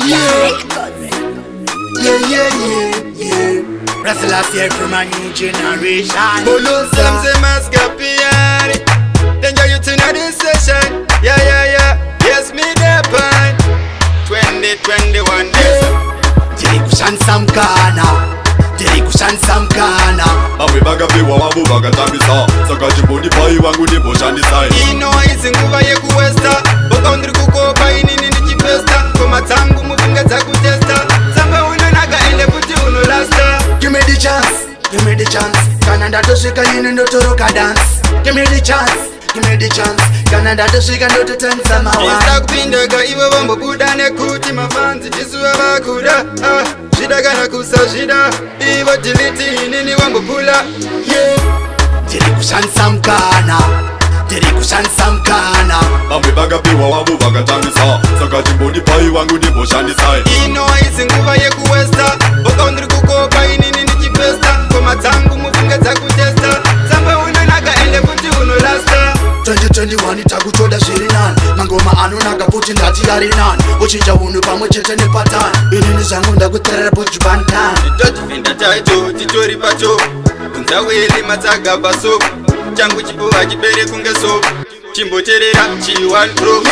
Yeah. Yeah, yeah, yeah, yeah. Wrestlers here from a new generation. Some say Maskapiani. Danger you to this session. Yeah, yeah, yeah. Yes, me the pan. 2021 days. Tiri kushandisa mukana, tiri kushandisa mukana. Vamwe vakapiwa wavo vakatambisa, saka chimbondipai wangu ndimboshandisai. Ino haisi nguva yekuwesta. Boka ndiri kukopa inini ndichipesta. Ngoma dzangu mufunge dzakutesta. Tsamba unonaka ende futi unolasta. Give me the chance, give me the chance. Kana ndatosvika ini ndotoroka dance. Give me the chance, give me the chance. Kana ndatosvika ndototanisa mawani. Isa kupindaka ivo vambobuda nekuti mafanzi tisu vavakuda. Ah, zvida kana kusazvida ivo delete inini wambopula. Yeah. Tiri kushandisa mukana, tiri kushandisa mukana. Vamwe vakapiwa wavo vakatambisa, saka chimbondipai wangu ndimboshandisai. Ino haisi nguva yekuwesta. Boka ndiri kukopa inini ndichipesta. Ngoma dzangu mufunge dzakutesta. Tsamba unonaka ende futi unolasta. 2021 takutoda zviri nani, mangoma anonaka futi ndati ari nani, uchinja unhu pamwe chete nepatani. Inini zvangu ndakuterera bujubantani. Titotivhinda tacho titori pacho kunzaweli matsagabva soap changu chipuva chipere kunge soap chimboterera chi1 pro.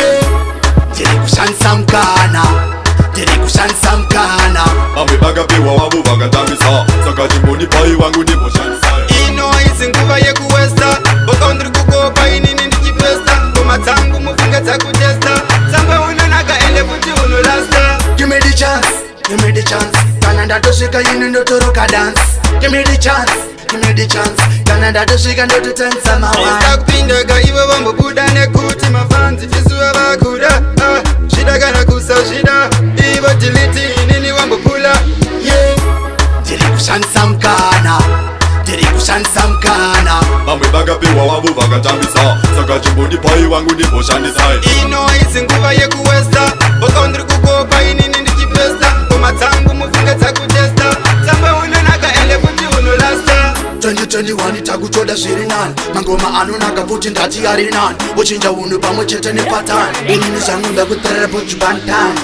Tiri kushandisa mukana, tiri kushandisa mukana. Vamwe vakapiwa wavo vakatambisa, saka chimbondipai wangu ndimboshandisai. Ino haisi nguva yekuwesta. Boka ndiri kukopa inini ndichipesta. Ngoma dzangu mufunge dzakutesta. Tsamba unonaka ende futi unolasta. Give me the chance, give me the chance. Kana ndatosvika ini ndotoroka dance. Give me the chance, give me the chance. Kana ndatosvika ndototanisa mawani. Isa kupindaka ivo vambobuda nekuti mafanzi tisu vavakuda. Ah, zvida kana kusazvida ivo delete inini wambopula. Yeah. Tiri kushandisa mukana, tiri kushandisa mukana. Vamwe vakapiwa wavo vakatambisa, saka chimbondipai wangu ndimboshandisai. Ino haisi nguva yekuwesta. Boka ndiri kukopa inini ndichipesta. Ngoma dzangu mufunge dzakutesta. Tsamba unonaka ende futi unolasta. 2021 takutoda zviri nani, mangoma anonaka futi ndati ari nani, uchinja unhu pamwe chete nepatani. Inini zvangu ndakuterera bujubantani.